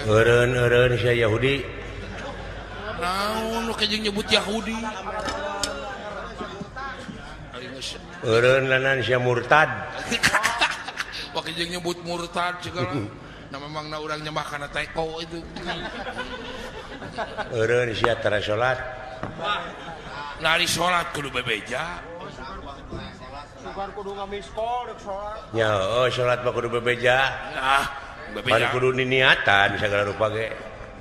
Eureun-eureun sia Yahudi. Naon nu kejeng nyebut Yahudi? Eureun lanan sia murtad. Wah kejeng nyebut murtad segala. Nah memangna urang nyembah kana teko itu. Eureun sia tara salat. Nari salat kudu bebeja. Sugan kudu ngamiskol rek salat. Nya heueuh salat mah kudu bebeja. Nah, pan kudu niniatan segala rupa ge.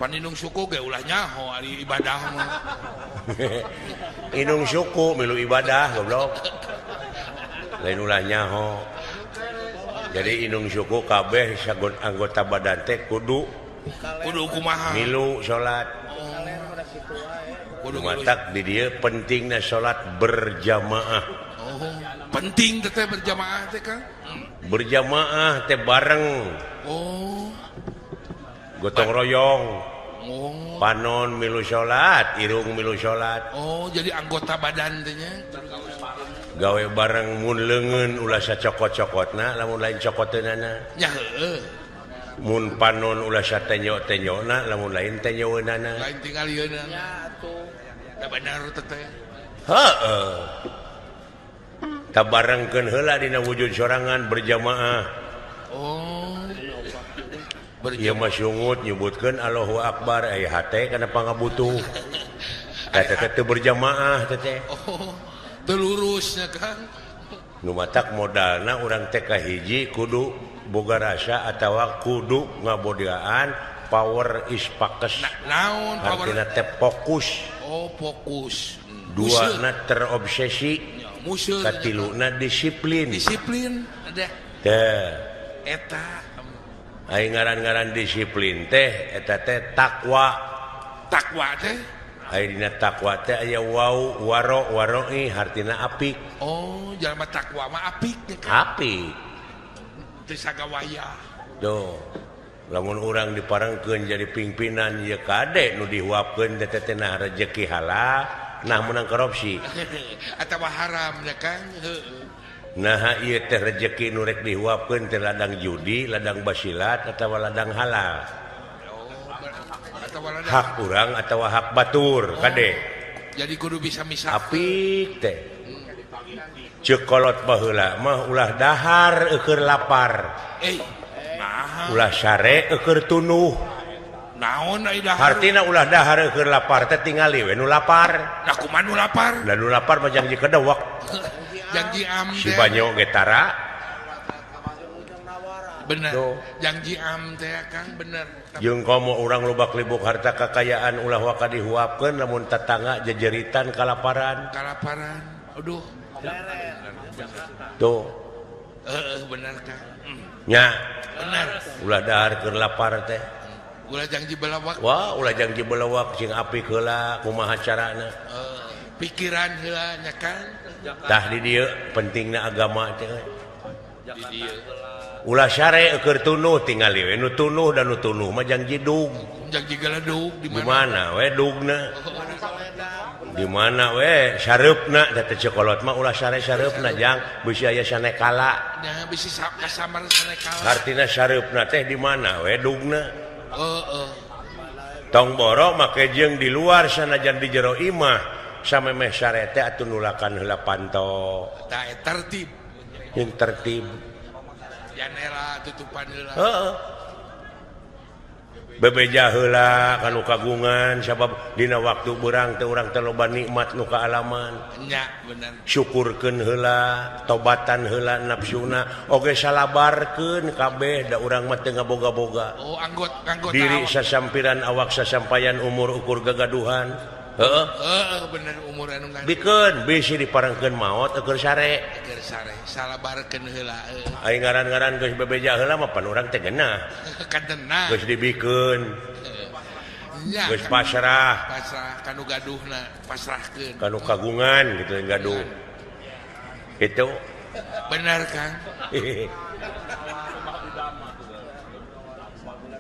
Pan indung suku ge ulah nyaho ari ibadah mah. Indung suku milu ibadah goblok. Lain ulah nyaho. Jadi indung suku kabeh sagon anggota badan teh kudu kumaha? Milu salat. Kudu matak di dieu pentingna salat berjamaah. Oh, penting teh berjamaah teh Kang. Berjamaah teh bareng. Oh. Gotong royong. Oh. Panon milu salat, irung milu salat. Oh, jadi anggota badan teh nya. Gawe bareng mun leungeun ulah sacokot-cokotna, lamun lain cokoteunana. Nya heueuh. Mun panon ulah satenyo-tenyona, lamun lain tenyoeunana. Lain tingalieunana. Nya atuh. Da bener teh teh. Heeh. Tabarengkeun heula dina wujud sorangan berjamaah. Oh. Ieu mah sungut nyebutkeun Allahu Akbar aya hate kana pangabutuh. Eta teh teu berjamaah teh teh. Oh, teu lurusnya Kang. Nu matak modalna urang teh kahiji kudu boga rasa atawa kudu ngabodiaan power is pakes. Naon power? Artina teh fokus. Oh, fokus. Dua na terobsesi. Katiluna disiplin. Disiplin ada. Teh. Eta Aing ngaran-ngaran disiplin teh eta teh takwa. Takwa teh? Aing dina takwa teh aya wau waro waroi hartina apik. Oh, jalma takwa mah apik. Apik. Teu sagawaya. Duh. Lamun urang diparengkeun jadi pimpinan ieu kade nu dihuapkeun teh teh nah rejeki halal. Nah menang korupsi atawa haram ya kan. Heeh. Nah ieu teh rejeki nu rek dihuapkeun teh ladang judi, ladang basilat atawa ladang halal. Hak urang atawa hak batur kade. Jadi kudu bisa misah. Apik teh. Ceuk kolot baheula mah ulah dahar eueur lapar. Ulah sare eueur tunuh. Naon ai dahar? Hartina ulah dahar eueur lapar teh tingali we nu lapar. Nah kumaha nu lapar? Lah nu lapar mah janji kedewek. Janji am si banyo ge tara. Bener. Janji am teh Kang bener. Jeung komo urang lobak libuk harta kakayaan ulah waka dihuapkeun lamun tetangga jejeritan kalaparan. Kalaparan. Aduh. Tuh. Heeh bener Kang. Nya. Bener. Ulah dahar keur lapar teh. Ulah janji belawak. Wah, ulah janji belawak sing apik heula kumaha carana. Pikiran heula nya Kang. Tah di dieu pentingna agama teh. Di dieu. Ulah sare keur tunuh tingali we nu tunuh dan nu tunuh mah janji dug. Janji galedug di mana we dugna? Di mana we sareupna da teh cekolot mah ulah sare sareupna jang bisi aya sanekala. Nya bisi kasamar sanekala. Hartina sareupna teh di mana we dugna? Heeh. Tong boro make jeung di luar sanajan di jero imah samemeh sare teh atuh nulakan heula panto. Tah tertib. Jeung tertib. Janela tutupan heula. Heeh. Bebeja heula kanu kagungan sabab dina waktu beurang teh urang teh loba nikmat nu kaalaman. Nya bener. Syukurkeun heula, tobatan heula nafsuna, oge salabarkeun kabeh da urang mah teu ngaboga-boga. Oh, anggot diri sasampiran awak sasampayan umur ukur gagaduhan. Heeh. Heeh bener umur anu gaduh. Bikeun bisi diparengkeun maot eueur sare. Eueur sare, salabarkeun heula. Aing ngaran-ngaran geus bebeja heula mah pan urang teh geunah. Kadenah. Geus dibikeun. Nya. Geus pasrah. Pasrah kanu gaduhna, pasrahkeun. Kanu kagungan gitu gaduh. Itu bener Kang.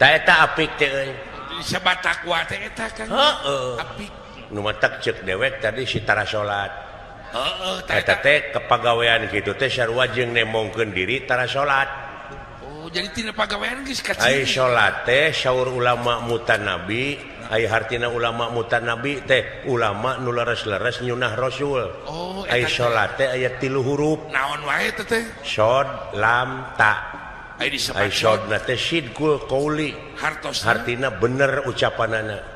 Ta eta apik teh euy. Sebatak wa teh eta Kang. Heeh. Apik. Nu matak ceuk dewek tadi si tara salat. Heeh, eta teh kepagawean kitu teh sarua jeung nemongkeun diri tara salat. Oh, jadi tina pagawean geus kaciri. Ai salat teh saur ulama mutanabi, ai hartina ulama mutanabi teh ulama nu leres-leres nyunah rasul. Oh, ai salat teh aya 3 huruf. Naon wae teh teh? Shod, lam, ta. Ai disebut ai shodna teh sidqul qauli. Hartosna hartina bener ucapanana.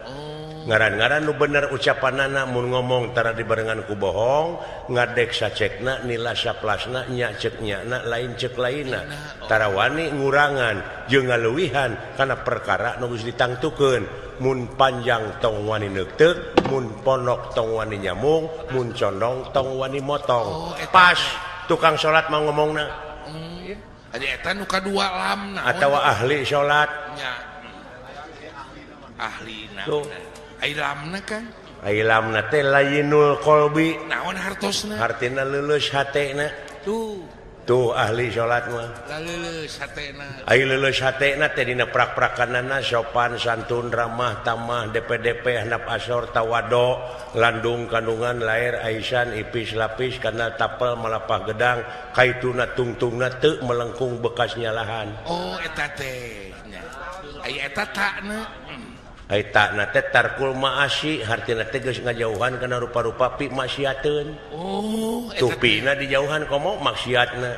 Ngaran-ngaran nu bener ucapanana mun ngomong tara dibarengan ku bohong ngadek sacekna nila saplasna nya ceuk nyana lain ceuk lainna tara wani ngurangan jeung ngaluwihan kana perkara nu geus ditangtukeun mun panjang tong wani neukteuk mun ponok tong wani nyamung mun condong tong wani motong. Pas tukang salat mah ngomongna. Adi eta nu kadua lamna atawa ahli salat nya ahlina. Ai lamna Kang? Ai lamna teh layinul qalbi. Naon hartosna? Hartina leuleus hatena. Tuh. Tuh ahli salat mah. Leuleus hatena. Ai leuleus hatena teh dina prak-prakanana sopan santun ramah tamah DPDP handap asor tawado landung kandungan lair aisan ipis lapis kana tapel malapah gedang kaituna tungtungna teu melengkung bekas nyalahan. Oh eta teh nya. Ai eta takna. Ai takna teh tarkul maasi hartina teh geus ngajauhan kana rupa-rupa pi maksiateun. Oh, tuh pina dijauhan komo maksiatna.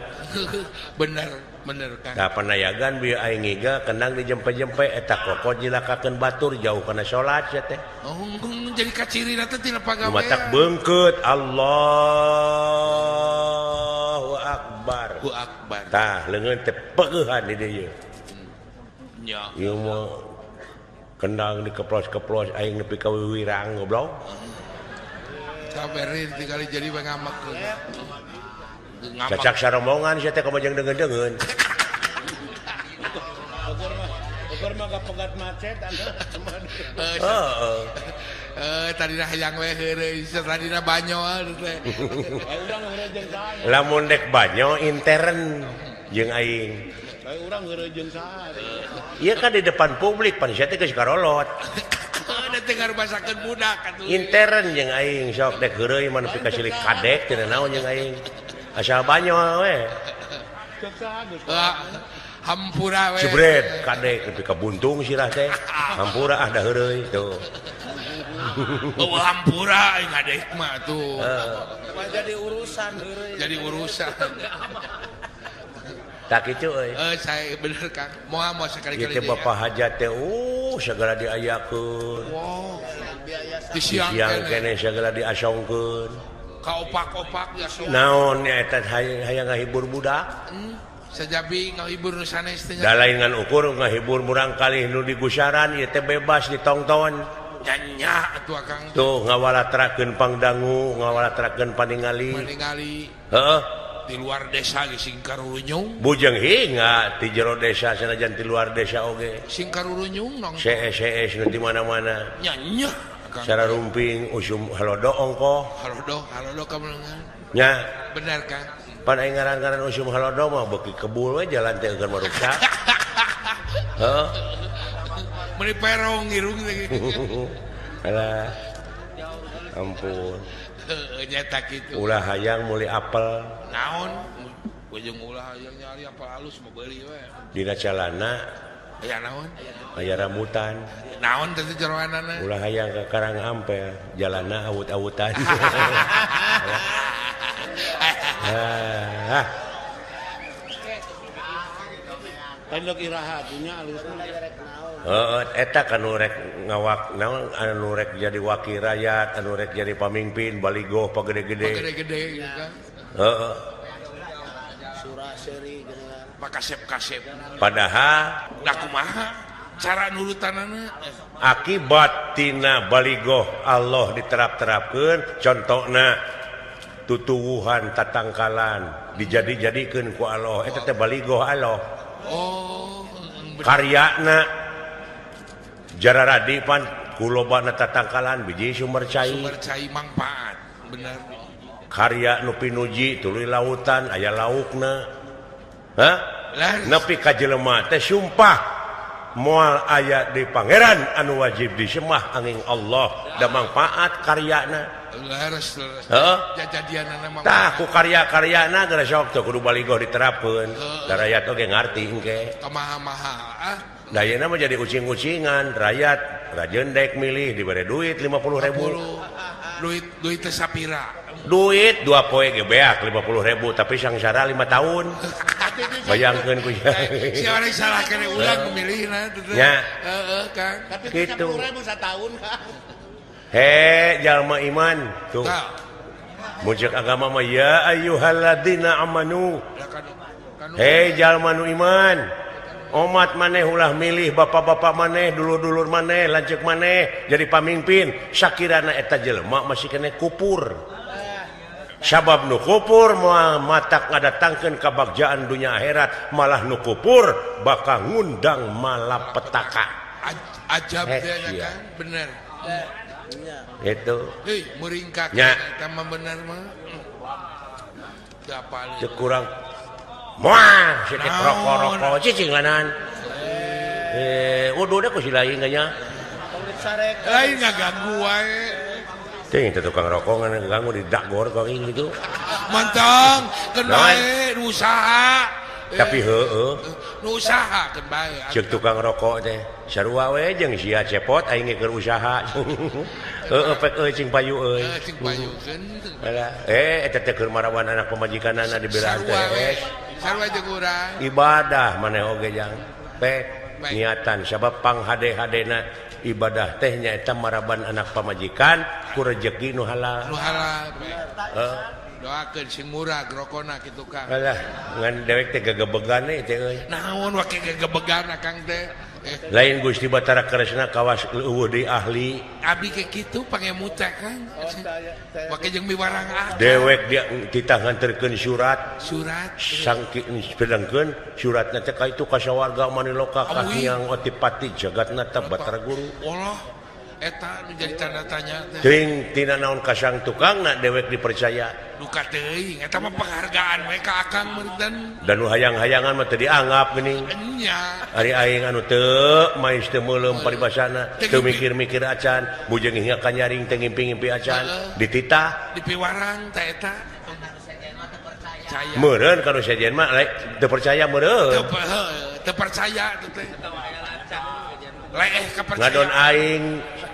Bener, bener Kang. Tah panayagan bieu aing ngiga kendang dijempe-jempe eta kokot jilakakeun batur jauh kana salat sia teh. Oh, jadi kacirina teh tina pagawean. Matak beungkeut Allahu akbar. Allahu akbar. Tah leungeun teh peueuhan di dieu. Nya. Ieu mah kendang dikeplos-keplos aing nepi ka wiwirang goblok. Saberin tinggal jadi we ngamek. Cacak saromongan sia teh komo jeung deungeun-deungeun. Ukur mah kapegat macet anu. Heeh. Tadina hayang we heureuy, tadina banyo teh. Urang heureuy jeung saha? Lamun dek banyo intern jeung aing. Urang heureuy jeung saha? Ieu kan di depan publik pan sia teh geus karolot. Da teh ngarubasakeun budak atuh. Intern jeung aing sok dek heureuy mah nepi ka silik kadek teu naon jeung aing. Asal banyol we. Hampura we. Jebret kade nepi ka buntung sirah teh. Hampura ah da heureuy tuh. Oh, hampura aing ngadek mah tuh. Jadi urusan heureuy. Jadi urusan. Tak kitu euy. Saya bener Kang. Moal moal sekali-kali. Ieu teh bapak hajat teh segala diayakeun. Wow. Di siang keneh segala diasongkeun. Ka opak-opak diasongkeun. Naon nya eta hayang ngahibur budak? Sajabi ngahibur nu sanes teh. Da lain ngan ukur ngahibur murangkalih nu digusaran ieu teh bebas ditongton. Nya atuh Akang. Tuh ngawalatrakeun pangdangu, ngawalatrakeun paningali. Paningali. Heeh. Di luar desa ge sing karurunyung. Bujeng hinga di jero desa sanajan di luar desa oge. Sing karurunyung nong. CS nu di mana-mana. Nya nya. Cara rumping usum halodo ongkoh. Halodo, halodo kameunangan. Nya. Bener Kang. Pan aing ngaran-ngaran usum halodo mah beuki kebul we jalan teh eukeun maruksa. Heeh. Meuni perong irung teh. Alah. Ampun. Nyata kitu. Ulah hayang meuli apel. Naon? Ujung ulah hayang nyari apel alus mah beuli we. Dina calana aya naon? Aya rambutan. Naon teh jeroanana? Ulah hayang ka Karang Ampel, jalana awut-awutan. Ah. Tandok iraha nya alusna. Heeh, eta kan nu rek ngawak naon anu rek jadi wakil rakyat, anu rek jadi pamimpin baligoh pagede-gede. Pagede-gede gitu kan. Heeh. Suraseri geuneuh. Pakasep-kasep. Padahal da kumaha cara nurutanana? Akibat tina baligoh Allah diterap-terapkeun, contona tutuwuhan tatangkalan dijadi-jadikeun ku Allah eta teh baligoh Allah. Oh, karyana jararadi pan kulobana tatangkalan biji sumber cai. Sumber cai mangpaat, bener. Karya nu pinuji tuluy lautan aya laukna. Hah? Nepi ka jelema teh sumpah moal aya di pangeran anu wajib disembah angin Allah da mangpaat karyana. Leres, leres. Heeh. Jajadianana mah. Tah ku karya-karyana geus sok teu kudu baligoh diterapkeun. Da rakyat oge ngarti engke. Kamaha-maha ah. Da ayeuna mah jadi ucing-ucingan, rakyat rajeun dek milih dibere duit 50.000. Duit duit teh sapira. Duit 2 poe ge beak 50.000 tapi sangsara 5 tahun. Bayangkeun ku si orang salah kene urang memilihna teh. Nya. Heeh, Kang. Tapi kitu. 10.000 satahun, Kang. He jalma iman tuh. Muncul agama mah ya ayyuhalladzina amanu. He jalma nu iman. Omat maneh ulah milih bapak-bapak maneh, dulur-dulur maneh, lanceuk maneh jadi pamimpin. Sakirana eta jelema masih kene kupur. Sabab nu kupur moal matak ngadatangkeun kabagjaan dunya akhirat, malah nu kupur bakal ngundang malapetaka. Ajab teh kan bener. Itu. Hei, muringkak eta mah bener mah. Teu apal. Teu kurang. Moal sitik rokok-rokok cicing lanan. Uduh ku si lain nya. Lain ngaganggu wae. Teuing teh tukang rokok ngaganggu didagor ku aing gitu. Mantong, keun bae nu usaha. Tapi heueuh. Nu usaha keun bae. Ceuk tukang rokok teh sarua we jeung sia cepot aing ge keur usaha. Heueuh pek euy cing payu euy. Cing payukeun. Alah, eta teh keur marawan anak pamajikanana dibelaan teh. Sarua jeung urang. Ibadah maneh oge jang. Pek niatan sabab panghade-hadena ibadah teh nyaeta maraban anak pamajikan ku rejeki nu halal. Nu halal. Heeh. Doakeun sing murah rokona kitu Kang. Alah, ngan dewek teh gegebegan teh euy. Naon wake gegebegan Kang teh? Lain Gusti Batara Kresna kawas leuweuh deui ahli. Abi ke kitu pangemut teh Kang. Wake jeung miwarang ah. Dewek dia titah nganterkeun surat. Surat sangki pedangkeun suratna teh ka itu ka sawarga Maniloka ka Hyang Otipati Jagatnata Batara Guru. Allah. Eta menjadi tanda tanya teh. Teuing tina naon kasang tukangna dewek dipercaya. Duka teuing eta mah penghargaan we ka Akang meureun. Dan nu hayang-hayangan mah teu dianggap geuning. Nya. Ari aing anu teu mais teu meuleum paribasana, teu mikir-mikir acan, bujeng hingga kanyaring teu ngimpi-ngimpi acan, dititah dipiwarang teh eta. Percaya. Meureun ka nu sejen mah teu percaya meureun. Teu percaya teh. Leeh kapercaya. Ngadon aing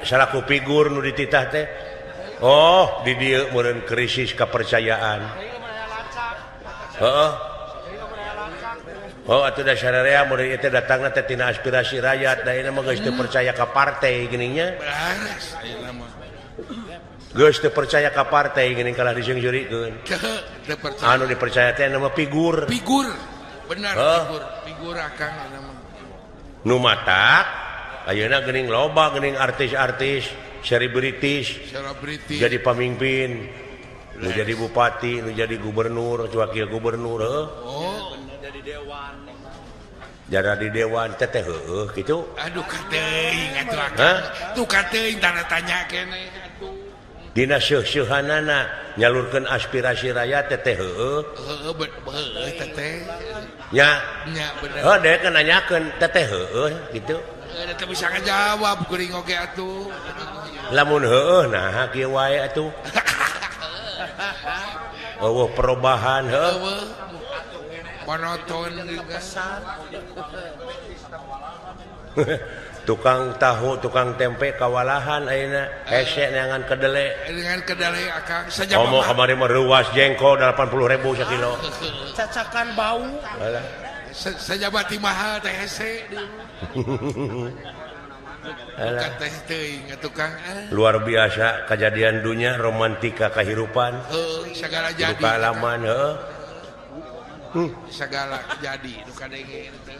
salaku figur nu dititah teh. Oh, di dieu meureun krisis kepercayaan. Heeh. Oh, atuh da sararea meureun ieu teh datangna teh tina aspirasi rakyat, da ieu mah geus teu percaya ka partai geuning nya. Beres ayeuna mah. Geus teu percaya ka partai geuning kalah diseungseurikeun. Teu percaya. Anu dipercaya teh nama figur. Figur. Benar figur. Figur akang ayeuna mah. Nu matak ayeuna geuning loba geuning artis-artis, selebritis, jadi pamimpin, nu jadi bupati, nu jadi gubernur, wakil gubernur heuh. Oh, jadi dewan. Jadi dewan teh teh heueuh kitu. Aduh kateuing atuh akang. Tuh kateuing tanda tanya keneh atuh. Dina seuh-seuhanana nyalurkeun aspirasi rakyat teh teh heueuh. Heueuh heueuh teh teh. Nya. Nya bener. Heuh deui kan nanyakeun teh teh heueuh kitu. Heueuh teh bisa ngajawab kuring oge atuh. Lamun heueuh nah kieu wae atuh. Eueuh perubahan heueuh. Monoton juga. Tukang tahu, tukang tempe kawalahan ayeuna hese neangan kedele. Dengan kedele akang saja. Komo kamari mah reuas jengkol 80.000 sakilo. Cacakan bau. Alah. Sajabati mahal teh hese. Alah. Teh teuing tukang. Luar biasa kejadian dunia romantika kehidupan. Heuh, sagala jadi. Duka alaman heuh. Segala jadi duka denge teh.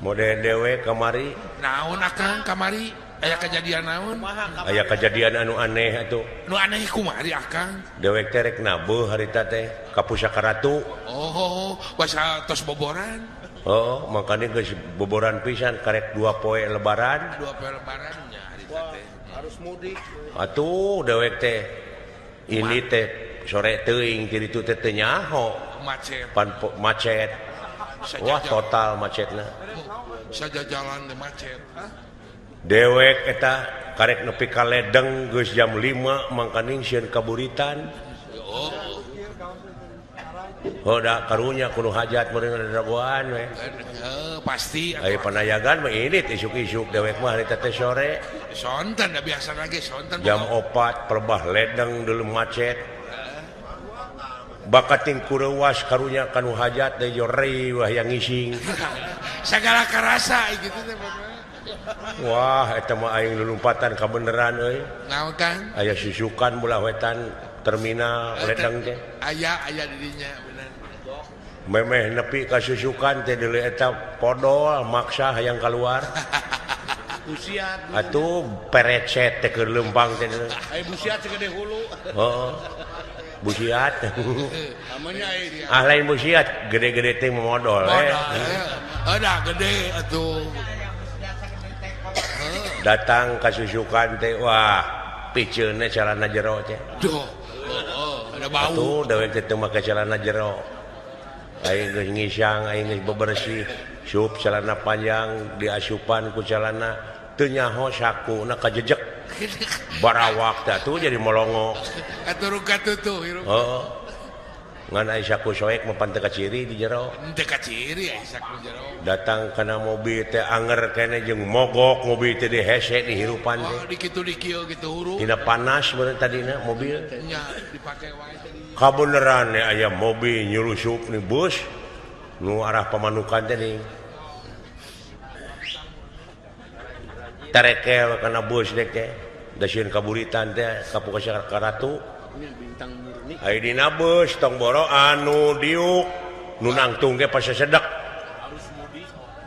Mode dewe kamari. Naon akang kamari? Aya kejadian naon? Aya kejadian anu aneh atuh. Nu aneh kumari akang? Dewek teh rek nabeuh harita teh ka Pusaka Ratu. Oh, basa tos boboran. Oh, makanya geus boboran pisan karek 2 poe lebaran. 2 poe lebaran nya harita teh. Harus mudik. Atuh dewek teh ini teh sore teuing ti ditu teh teu nyaho. Macet. Pan macet. Wah, total macetna. Saja jalan teh macet. Dewek eta karek nepi ka Ledeng geus jam 5 mangkaning sieun kaburitan. Oh. Oh, da karunya kudu hajat meureun dagoan we. Heuh, pasti. Aya panayagan mah ini isuk-isuk dewek mah harita teh sore. Sonten da biasa lagi sonten. Jam 4 perbah Ledeng deuleu macet. Bakating kureuwas karunya kanu hajat deui jore wah yang ngising. Sagala karasa gitu teh. Wah, eta mah aing lulumpatan kabeneran euy. Naon Kang? Aya susukan belah wetan terminal Ledeng teh. Aya aya di dinya bener. Memeh nepi ka susukan teh deuleu eta podol maksa hayang kaluar. Busiat. Atuh perecet teh keur leumpang teh. Aya busiat segede hulu. Heeh. Busiat. Namanya ah lain busiat, gede-gede teh modol eh. Ada gede atuh. Datang ka susukan teh wah piceunna celana jero teh. Duh, oh, ada bau. Atuh dewek teh teu make celana jero. Aing geus ngisang, aing geus bebersih, sup celana panjang diasupan ku celana teu nyaho sakuna kajejek. Barawak teh atuh jadi molongo. Katurung katutuh hirup. Heeh. Ngan aya saku soek mah pan teu kaciri di jero. Teu kaciri aya saku jero. Datang kana mobil teh anger keneh jeung mogok mobil teh dihese di hirupan teh. Oh, di kitu di kieu kitu huruf. Tina panas meureun tadina mobil. Nya dipake wae tadi. Kabeneran aya mobil nyulusup ni bus nu arah Pamanukan teh nih. Tarekel kana bus dek teh. Da sieun kaburitan teh ka Pusaka Ratu. Aya dina bus tong boro anu diuk nu nangtung ge pasesedek.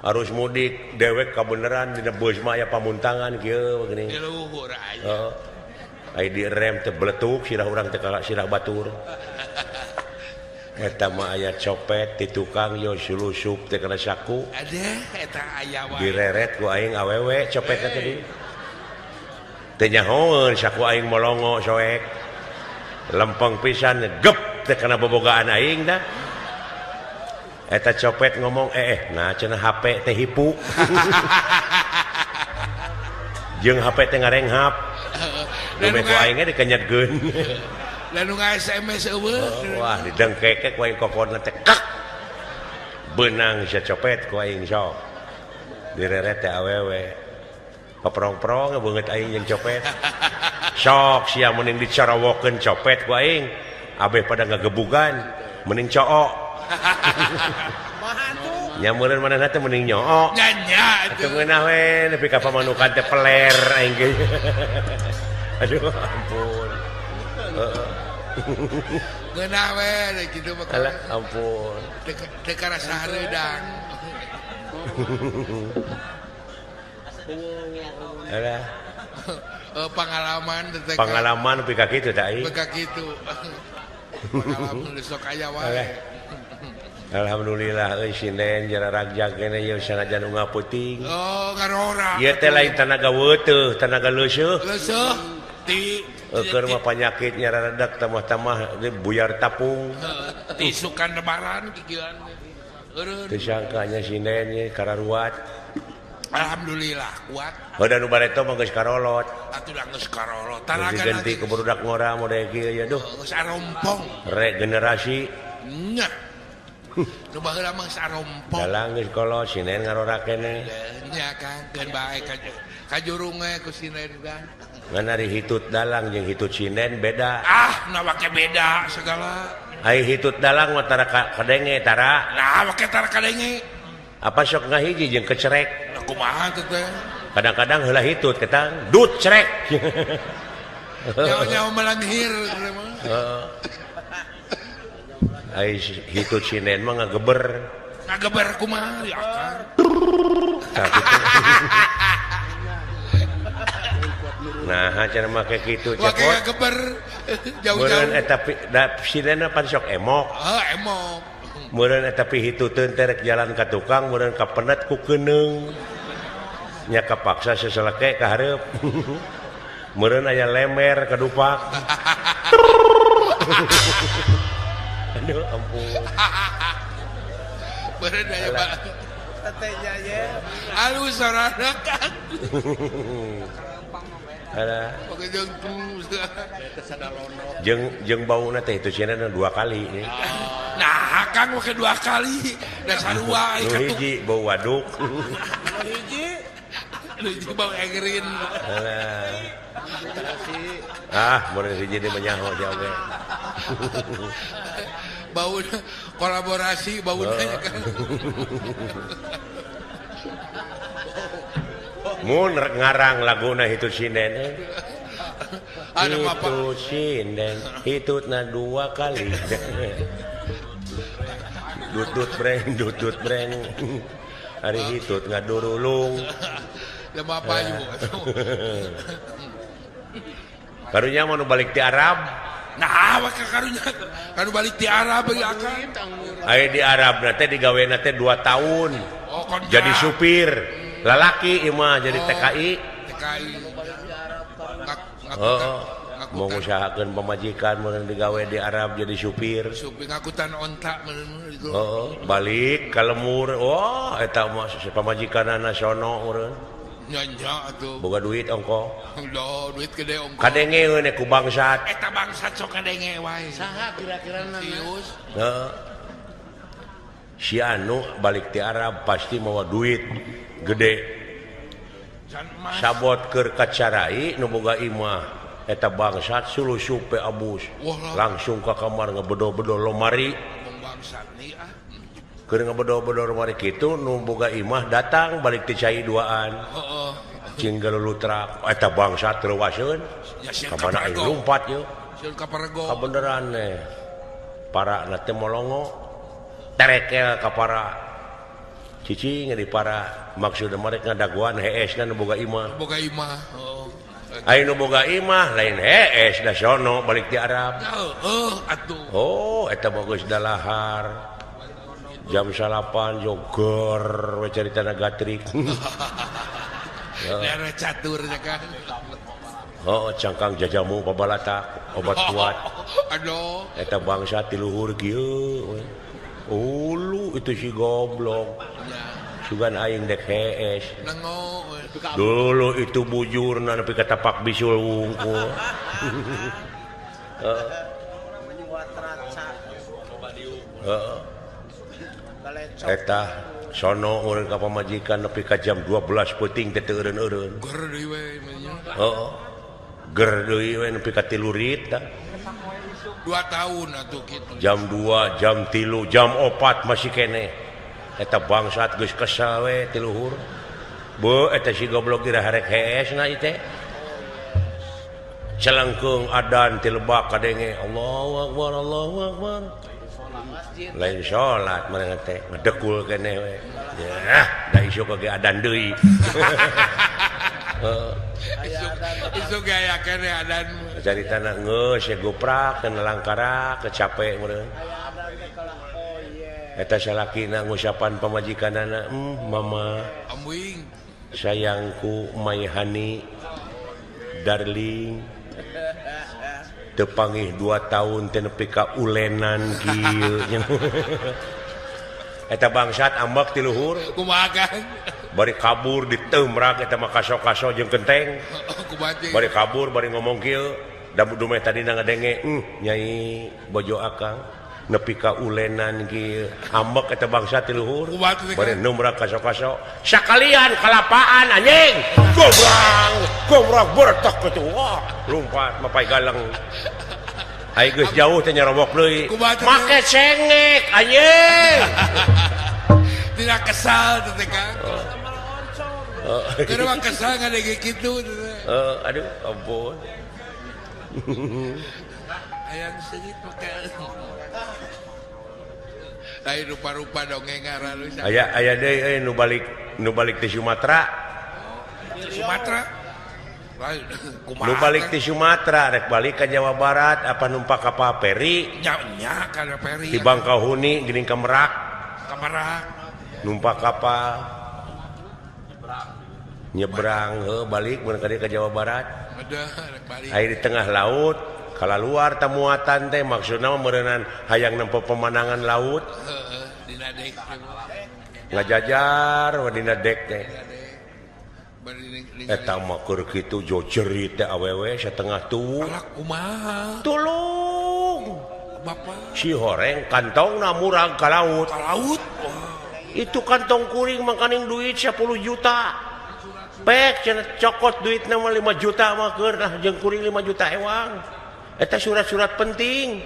Arus mudik dewek kabeneran dina bus mah aya pamuntangan kieu geuning. Di luhur aya. Heeh. Aya direm teh beletuk sirah urang teh ka sirah batur. Eta mah aya copet di tukang yo sulusup teh kana saku. Adeh eta aya wae. Direret ku aing awewe copet teh tadi. Teu nyahoeun saku aing molongo soek. Lempeng pisan gep teh kana bobogaan aing dah. Eta copet ngomong nah cenah HP teh hipu. Jeung HP teh ngarenghap. Dume ku aing ge dikenyetkeun. Lalu nge-SMS eueuh. Wah, didengkekek ku aing kokona teh kak. Beunang sia copet ku aing sok. Direret teh awewe. Paprong-prong beungeut aing jeung copet. Sok sia mending dicarawokeun copet ku aing. Abeh pada ngagebugan, mending cook. Nya meureun manehna teh mending nyook. Nya nya atuh ngeunah we nepi ka pamanukan teh peler aing ge. Aduh ampun. Heeh. Ngeunah we kitu mah. Alah ampun. Teu karasa hareudang. Alah. Pengalaman teh. Pengalaman nepi ka kitu teh aing. Nepi ka kitu. Pengalaman sok aya wae. Alhamdulillah euy sinden jararagjag keneh ieu sanajan unggal peuting. Oh, ngarora. Ieu teh lain tanaga weuteuh, tanaga leuseureuh. Leuseureuh ti keur mah panyakit nyararedak tamah-tamah buyar tapung. Ti sukan lebaran kikieuan. Eureun. Teu sangka nya sinden ye kararuat. Alhamdulillah kuat. Heuh da nu bareto mah geus karolot. Atuh da geus karolot. Tanaga diganti ku barudak ngora mode kieu ya duh. Geus arompong. Regenerasi. Nya. Nu baheula mah geus arompong. Dalang geus kolot sinen ngarora keneh. Nya Kang, keun bae ka jurung we ku sinen kan. Ngan ari hitut dalang jeung hitut sinen beda. Ah, na make beda segala. Ai hitut dalang mah tara kadenge tara. Nah, make tara kadenge. Apa sok ngahiji jeung kecerek. Nah, kumaha teh teh? Kadang-kadang heula hitut ketang dut cerek. Nyawa-nyawa melanghir heeh. Ai hitut sinen mah ngageber. Ngageber kumaha ya Kang? Nah, cara make kitu cepot. Make ngageber jauh-jauh. Meureun eta sinenna pan sok emok. Heuh, emok. Meureun eta pihituteun teh rek jalan ka tukang, meureun kapenet ku keuneung. Nya kapaksa seseleke ka hareup. Meureun aya lemer kadupak. Aduh ampun. Meureun aya teteh nya ye. Alus sorana kan. Alah. Jeung jeung bauna teh itu cenah dua kali nih. Nah, Kang make dua kali. Da sarua nu hiji bau waduk. Nu hiji. Nu hiji bau egrin. Alah. Ah, mun hiji deui mah nyaho sia oge. Bau kolaborasi bauna kan. Mun ngarang laguna hitut sinden. Hitut sinden, hitutna dua kali. Dut-dut breng, dut-dut breng. Ari hitut ngadurulung. Lemah payu. Karunya mah nu balik ti Arab. Nah, maka karunya kanu balik ti Arab ya Kang. Aya di Arab na teh digawena teh 2 tahun. Oh, jadi supir. Lalaki ieu mah jadi TKI. TKI. Oh, mau ngusahakeun pamajikan mun digawe di Arab jadi supir. Supir ngakutan onta meureun gitu. Oh, balik ka lemur. Wah, eta mah pamajikanana sono meureun. Nya nya atuh. Boga duit ongko. Loh, duit gede ongko. Kadenge we ku bangsat. Eta bangsat sok kadenge wae. Saha kira-kirana? Heeh. Si anu balik ti Arab pasti mawa duit gede. Sabot keur kacarai nu boga imah eta bangsat sulusup pe abus. Langsung ka kamar ngebedo-bedo lomari. Keur ngebedo-bedo lomari kitu nu boga imah datang balik ti cai duaan. Cing galulutrak eta bangsat reuaseun. Ka mana aing lumpat yeuh. Kabeneran teh. Para na teh molongo. Terekel ka para cicing di para maksudna mereka ngadaguan hees na nu boga imah. Boga imah. Oh. Aya nu boga imah lain hees da sono balik ti Arab. Heeh atuh. Oh, eta mah geus dalahar. Jam 9 jogor we caritana gatrik. Daerah catur nya kan. Oh, cangkang jajamu pabalatak obat kuat. Aduh. Eta bangsa ti luhur kieu. Ulu itu si goblok. Sugan aing dek hees. Dulu itu bujurna nepi ka tapak bisul wungkul. Heeh. Eta sono urang ka pamajikan nepi ka jam 12 peuting teh teu eureun-eureun. Ger deui we nya. Heeh. Ger deui we nepi ka 3 rit tah. 2 tahun atuh kitu. Jam 2, jam 3, jam 4 masih keneh. Eta bangsat geus kesel we ti luhur. Beuh eta si goblok dira harek hees na ieu teh. Celengkeung adan ti lebak kadenge Allahu akbar Allahu akbar. Lain salat manehna teh ngedekul keneh we. Yah, da isuk ge adan deui. Heeh. Isuk ge aya keneh adan. Caritana geus ya goprak kana langkara kecape meureun. Eta salakina ngusapan pamajikanana, mama ambuing sayangku my honey darling tepangih 2 tahun teh nepi ka ulenan kieu. Eta bangsat ambek ti luhur. Kumaha Kang? Bari kabur diteumrak eta mah kaso-kaso jeung kenteng. Bari kabur bari ngomong kieu, da dumeh tadina ngadenge, nyai bojo akang nepi ka ulenan kieu. Ambek eta bangsat ti luhur. Bari numrak kaso-kaso, sakalian kalapaan anjing. Gobrang, gobrang bertek kitu. Wah, lompat mapai galeng. Ai geus jauh teh nyarobok deui. Make cengek anjing. Tidak kesal teh Kang. Keur mah kesal ngadege kitu. Aduh, ampun. Hayang seungit make. Lain rupa-rupa dongeng aralus. Aya aya deui euy nu balik ti Sumatera. Sumatera. Nu balik ti Sumatera rek balik ka Jawa Barat apa numpak kapal peri? Nya nya kana peri. Di Bangkahuni geuning ka Merak. Ka Merak. Numpak kapal nyebrang heuh balik mun ka dieu ka Jawa Barat. Aya di tengah laut kalaluar tamuatan teh maksudna mah meureunan hayang nempo pemandangan laut. Heeh, dina dek. Ngajajar we dina dek teh. Eta mah keur kitu jo jerit teh awewe satengah tuwuh. Alah kumaha? Tulung. Bapak. Si horeng kantongna murag ka laut. Ka laut. Itu kantong kuring mangkaning duit 10 juta. Pek cenah cokot duitna mah 5 juta mah keur nah jeung kuring 5 juta ewang. Eta surat-surat penting.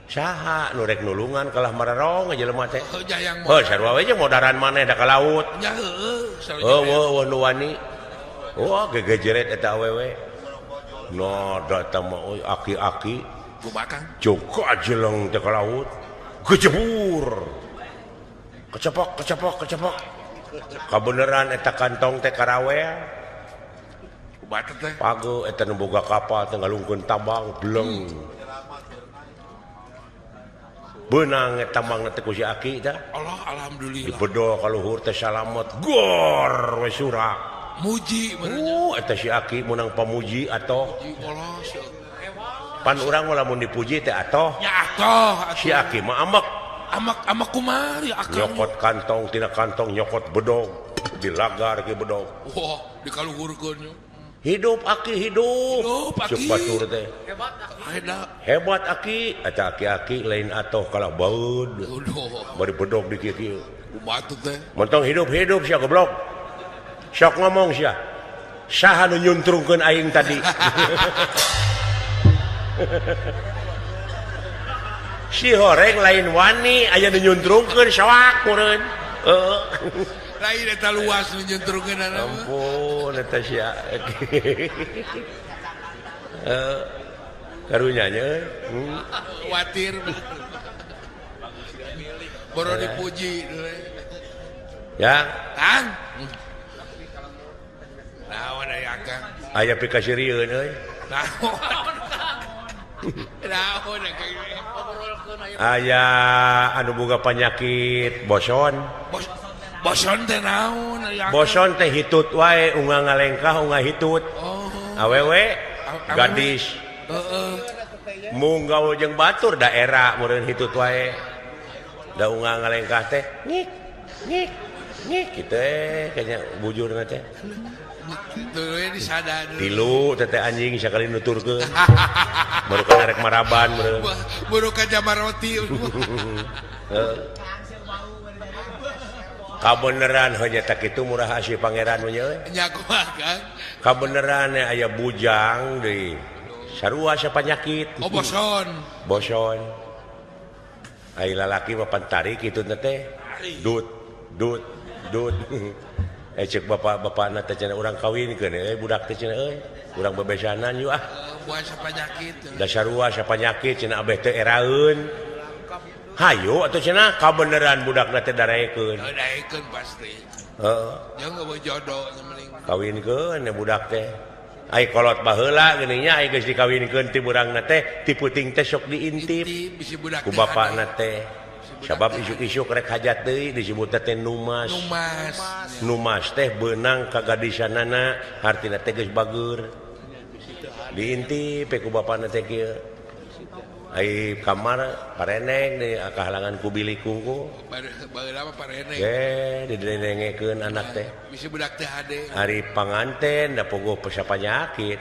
Saha nu rek nulungan kalah mararong jelema teh. Heuh sarua we jeung modaran maneh da ka laut. Nya heueuh sarua. Heueuh nu wani. Wah gegejeret eta awewe. No da mah euy aki-aki. Kumaha Kang? Joko ajeleng teh ka laut. Gejebur. Kecepok kecepok kecepok. Kabeneran eta kantong teh karawel. Kumaha teh? Pago eta nu boga kapal teh ngalungkeun tambang bleng. Benang eta tambang teh ku si aki tah. Allah alhamdulillah. Dipedol ka luhur teh salamet gor we surak. Muji bener. Eta si aki meunang pamuji atoh. Pan urang mah lamun dipuji teh atoh. Ya atoh. Si aki mah ambek. Amak amak kumaha akang. Nyokot kantong tina kantong nyokot bedog dilagar ke bedog. Wah, dikaluhurkeun. Hidup aki hidup. Hidup aki. Ceuk batur teh. Hebat aki. Hebat aki eta aki-aki lain atoh kalah baeud. Bari bedog di kieu-kieu. Kumaha teh? Mentong hidup-hidup sia goblok. Sok ngomong sia. Saha nu nyuntrungkeun aing tadi? Si horeng lain wani aya nu nyuntrungkeun soak meureun. Heeh. Lain eta luas nu nyuntrungkeun. Ampun eta sia. Heeh. Karunya nya Watir. Boro dipuji. Ya. Kang. Naon aya Kang? Aya pikasirieun euy. Naon? Naon Kang? Aya anu boga panyakit boson. Boson teh naon aya? Boson teh hitut wae unga ngalengkah unga hitut. Oh. Awewe gadis. Heeh. Mung gaul jeung batur daerah meureun hitut wae. Da unga ngalengkah teh ngik ngik Nih kitu kayaknya bujurna teh. Tuluy disadar. Tilu teh anjing sakali nuturkeun. Baru kana rek maraban meureun. Buru ka jamaroti. Heeh. Kabeneran heuh nya kitu murah asih pangeran mah nya euy. Nya kumaha Kang? Kabeneran aya bujang deui. Sarua sapanyakit. Oh boson. Boson. Ai lalaki mah pantari kitu teh. Dut dut dut. Cek bapak-bapakna teh cenah urang kawinkeun euy budak teh cenah euy. Urang bebesanan yuk ah. Buah sapanyakit. Da sarua sapanyakit cenah abeh teh eraeun. Hayu atuh cenah kabeneran budakna teh daraekeun. Daraekeun pasti. Heeh. Jeung eueuh jodoh nya mending. Kawinkeun budak teh. Ai kolot baheula geuning nya ai geus dikawinkeun ti burangna teh ti puting teh sok diintip. Ku bapakna teh. Sabab isuk-isuk rek hajat deui disebut teh numas. Numas. Numas teh beunang ka gadisanana hartina teh geus bageur. Diintip ku bapakna teh kieu. Ai kamar pareneng deui kahalangan ku bilik kungku. Baheula mah pareneng. Ge didengekeun anak teh. Bisi budak teh hade. Ari panganten da pogoh panyakit.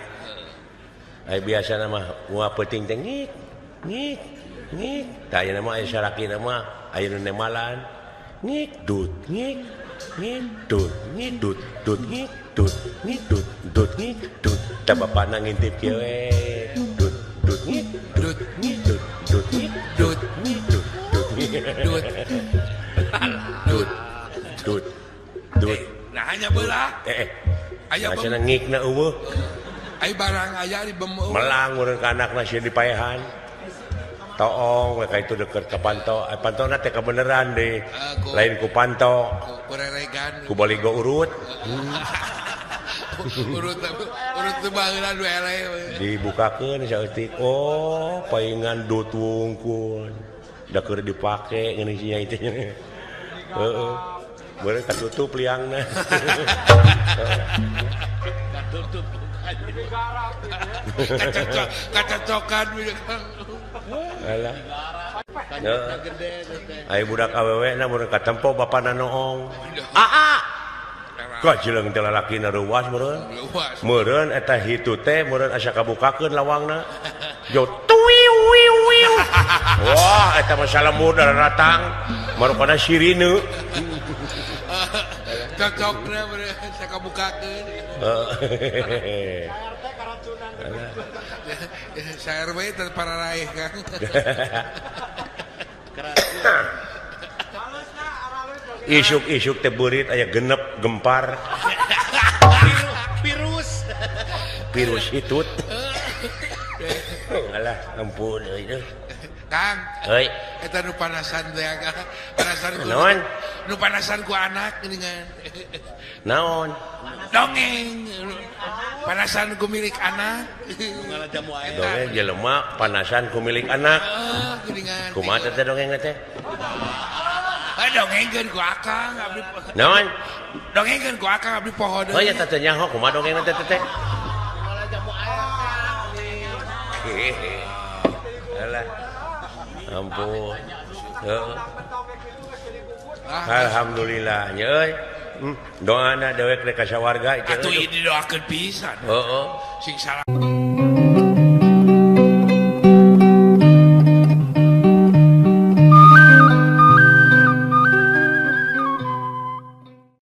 Ai biasana mah moal peuting teh ngik ngik ngik. Tah ayeuna mah aya salakina mah aya nu nemalan. Ngik dut ngik ngik dut ngik dut dut ngik dut ngik dut dut ngik dut. Tah bapana ngintip kieu we. Dut dut ngik dut ngik dut dut ngik dut ngik dut dut dut dut dut dut. Nah hanya belah. Aya cenah ngikna eueuh. Ai barang aya di bem melang urang ka anakna sieun dipaehan. Toong we ka itu deukeut ka panto. Ai pantona teh kabeneran deui. Lain ku panto. Ku reregan. Ku baligo urut. Urut urut teu baheula nu eleh. Dibukakeun saeutik. Oh, paingan dut wungkul. Da keur dipake ngeuni sia itu. Heeh. Beureuh katutup liangna. Katutup. Kacocokan. Alah. Ai budak awewe na mun katempo bapana noong. Aa. Kajeleng teh lalakina reuwas meureun. Meureun eta hitu teh meureun asa kabukakeun lawangna. Jo tuwiu wiu wiu. Wah, eta mah salemur daratang. Marukana sirine. Cocokna meureun asa kabukakeun. Heeh. Sa RW teh pararaeh Kang. Isuk-isuk teh beurit aya genep gempar. Virus. Virus hitut. Alah, ampun euy. Kang. Euy. Eta nu panasan teh Kang. Panasan ku. Naon? Nu panasan ku anak geuningan. Naon? Dongeng. Panasan ku milik anak. Dongeng jelema panasan ku milik anak. Heeh, geuningan. Kumaha teh dongeng teh? Dongengkeun ku akang abdi. Naon? Dongengkeun ku akang abdi poho deui. Oh nya teh nyaho kumaha dongeng teh teh. Alah. Ampun. Heeh. Alhamdulillah nya euy. Doana dewek rek ka sawarga atuh didoakeun pisan. Heeh. Sing salah.